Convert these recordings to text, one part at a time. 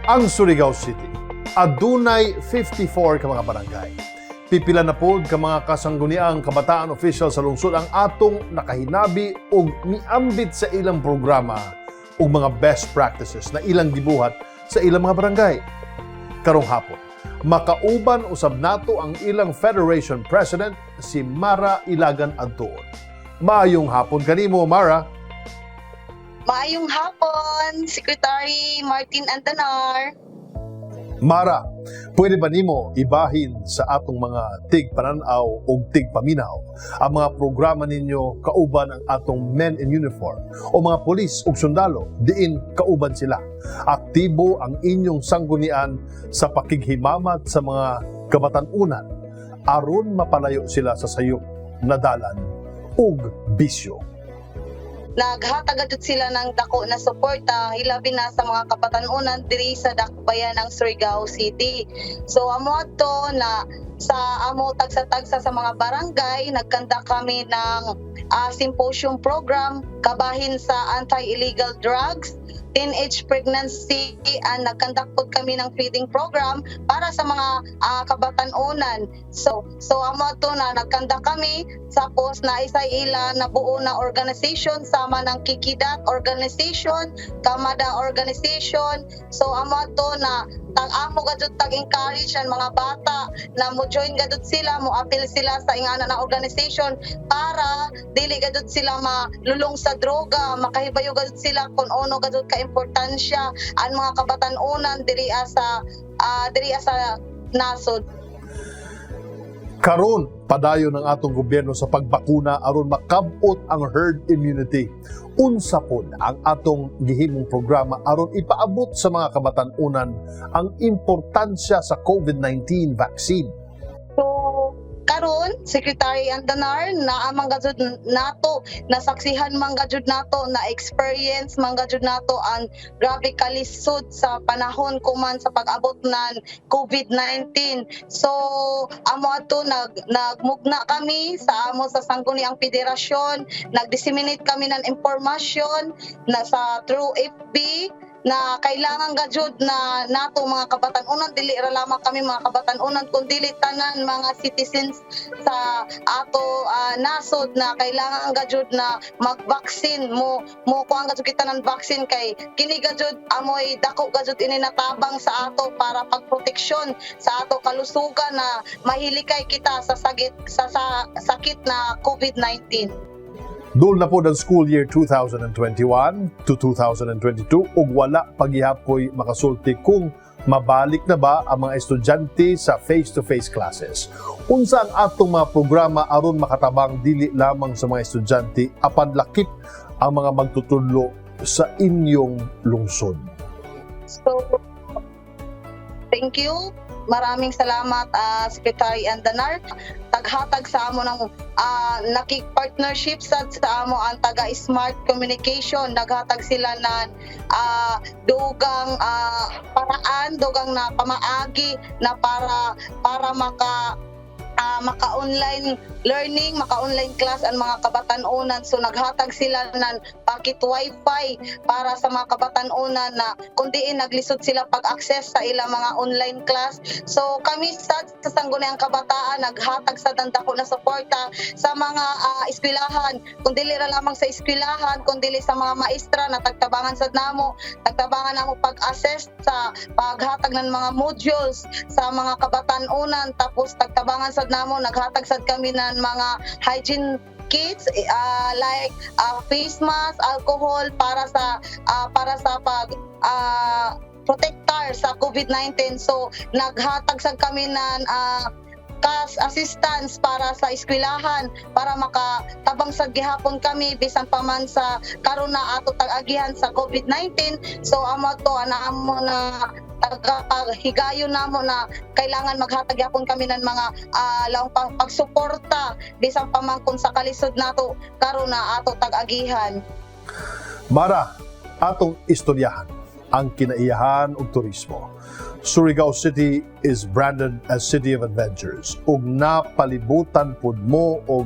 Ang Surigao City adunay 54 ka mga barangay. Pipila na pod ka mga kasangguniang kabataan official sa lungsod ang atong nakahinabi og miambit sa ilang programa ug mga best practices na ilang gibuhat sa ilang mga barangay. Karong hapon, makauban usab nato ang ilang Federation President, si Mara Ilagan Adtoon. Maayong hapon kanimo, Mara. Maayong hapon, Secretary Martin Andanar. Mara, pwede ba nimo ibahin sa atong mga tigpananaw o tigpaminaw ang mga programa ninyo kauban ang atong men in uniform o mga pulis ug sundalo, diin kauban sila? Aktibo ang inyong sanggunian sa pakighimamat sa mga kabatan-unan aron mapalayo sila sa sayop na dalan ug bisyo. Naghatag jud sila ng dako na suporta, hilabi na sa mga kabatan-unan diri sa dakbayan ng Surigao City. So amo ato na sa amo tagsa-tagsa sa mga barangay, nagconduct kami ng symposium program kabahin sa anti-illegal drugs, teenage pregnancy, and nagconduct pod kami ng feeding program para sa mga kabatan-unan. So amo ato na nagconduct kami, tapos na isa ila nabuo na organization sama ng Kikidat organization, Kamada organization. So amo ato na tag amo gajud tag encourage ang mga bata na mo join gadud sila, mo apil sila sa ingana na organization para dili gadud sila malulong sa droga, makahibayo gadud sila kung ano gadud ka importansya ang mga kabatan-unan diri sa nasod. Karon, padayon ang atong gobyerno sa pagbakuna aron makab-ot ang herd immunity. Unsa pod ang atong gihimong programa aron ipaabot sa mga kabatan-unan ang importansya sa COVID-19 vaccine? So karon, Secretary Andanar, naa man gajud nato nasaksihan man gajud nato, na experience man gajud nato ang grabe kalisod sa panahon kuman sa pag-abot ng COVID-19. So amo ato nagmugna kami sa amo sa Sangguniang Federasyon, nag-disseminate kami ng impormasyon na sa through FB na kailangan gajud na nato mga kabatan-unan, dili ra lamang kami mga kabatan-unan kundi tanan mga citizens sa ato nasod na kailangan gajud na mag-vaccine mo mo kuan gajud kita ng vaccine kay kini gajud amoy dako gajud ini natabang sa ato para pagproteksyon sa ato kalusugan na mahilikay kita sa sakit sa sakit na COVID-19. Duol na po ng school year 2021 to 2022 ug wala pagihapoy makasulti kung mabalik na ba ang mga estudyante sa face-to-face classes. Unsa ang atong mga programa aron makatabang dili lamang sa mga estudyante apan lakip ang mga magtutudlo sa inyong lungsod? So, thank you. Maraming salamat, Secretary Andanar. Taghatag sa amo ng nakik-partnership sa amo ang taga Smart Communication. Naghatag sila ng dugang paraan, dugang na pamaagi na para para maka-online learning, maka-online class ang mga kabatan-unan. So naghatag sila ng pocket wifi para sa mga kabatan-unan na kundi naglisod sila pag-access sa ilang mga online class. So kami sa Sangguniang Kabataan, naghatag sa dako na suporta sa mga eskwelahan. Kung dili ra lamang sa eskwelahan, kung dili sa mga maestra na tagtabangan sa namo, tagtabangan namo pag-assess sa paghatag ng mga modules sa mga kabatan-unan, tapos tagtabangan sad namo, naghatag sad kami ng mga hygiene kits like face mask, alcohol para sa pag protector sa COVID-19. So naghatag sad kami ng cash assistance para sa eskwelahan para makatabang sa gihapon kami bisan pa man sa karon na ato tag-agihan sa COVID-19. So amo to ana amo na tagapaghigayon namo na kailangan maghatag gyapon kami ng mga laong pagsuporta bisan pa man kung sa kalisod nato karon na ato tag-agihan. Mara, atong istoryahan ang kinaiyahan ug turismo. Surigao City is branded as City of Adventures ug napalibutan pud mo og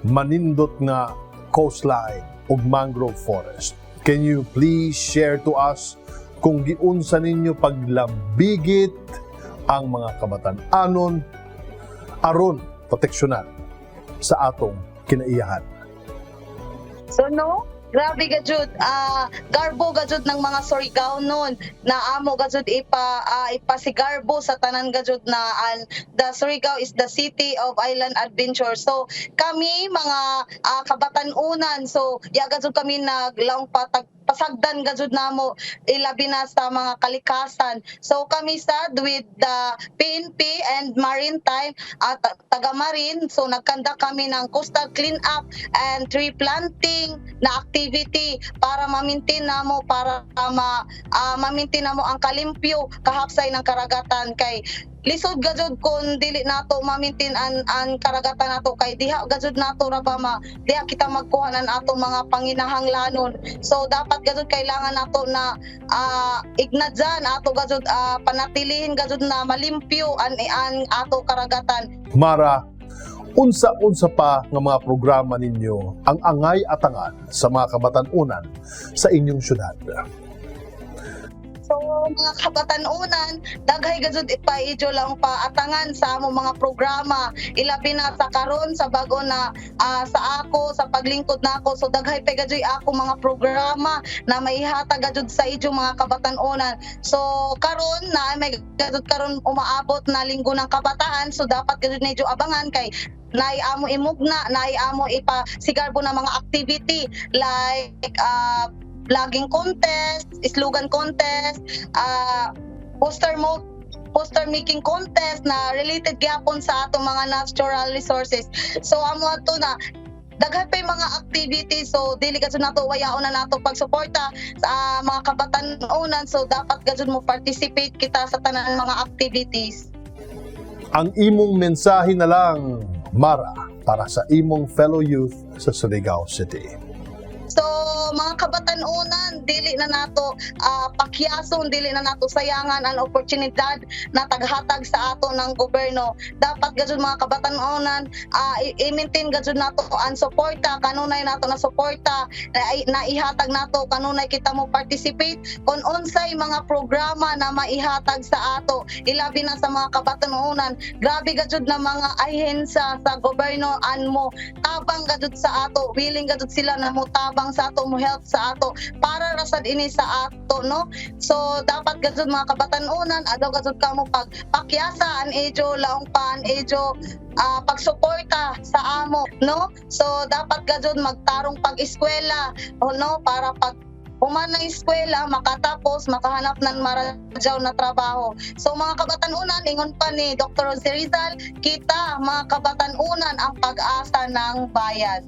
manindot nga coastline ug mangrove forest. Can you please share to us Kung giunsa ninyo paglambigit ang mga kabatan-anon aron proteksyonan sa atong kinaiyahan? So no, grabe gajud, garbo gajud ng mga Surigao nun na amo gajud ipasigarbo sa tanan gajud na an the Surigao is the city of island adventure. So kami mga kabatan-unan, so ya gajud kami naglaong patag pasagdan gajud namo, ilabi na sa mga kalikasan. So kami sad with the PNP and Maritime at taga Marine, so nagkanda kami ng coastal clean up and tree planting na activity para ma-maintain namo ang kalimpyo kahapsay ng karagatan, kay lisod gajud kung dili nato ma-maintain ang karagatan nato, kay diha gajud nato ra ba ma diha kita magkuha ng atong mga panginahanglanon. So dapat gajud kailangan nato na ignadyan ato gajud, panatilihin gajud na malimpyo ang ato karagatan. Mara, unsa-unsa pa nga mga programa ninyo ang angay atangan sa mga kabatan-unan sa inyong syudad? So mga kabatan-unan, daghay gajud pa ijo lang paatangan sa amo mga programa, ilabi na sa karon sa bago na sa ako sa paglingkod nako. So daghay pa gajud ako mga programa na maihatag gajud sa ijo mga kabatan-unan. So karon na may gajud karon umaabot na Linggo ng Kabataan, so dapat gajud medyo abangan kay naay amo imugna, naay amo ipa sigarbo na mga activity like vlogging contest, slogan contest, poster making contest na related gyapon sa atong mga natural resources. So amo ato na daghan pa yung mga activities, so dili gajud nato wayaon na nato pagsuporta sa mga kabatan-unan, so dapat gajud mo participate kita sa tanan mga activities. Ang imong mensahe na lang, Mara, para sa imong fellow youth sa Surigao City. So mga kabatan-unan, dili na nato pakyason, dili na nato sayangan ang oportunidad na taghatag sa ato ng gobyerno. Dapat gajud mga kabatan-unan, i-maintain gajud nato ang suporta, kanunay nato na suporta na ihatag nato, kanunay kita mo participate kung unsay mga programa na maihatag sa ato, ilabi na sa mga kabatan-unan. Grabe gajud na mga ahensa sa gobyerno an mo tabang gajud sa ato, willing gajud sila na mo tabang sa ato, mo help sa ato para rasad ini sa ato, no? So dapat gajud mga kabatan-unan, adto gajud kamo pag pakyasa an ijo laong pa an ijo pagsuporta sa amo, no? So dapat gajud magtarong pag-eskwela, o no, para pag human ng eskwela, makatapos, makahanap ng maradyaw na trabaho. So mga kabatan-unan, ingon pa ni Dr. Jose Rizal, kita mga kabatan-unan ang pag-asa ng bayan.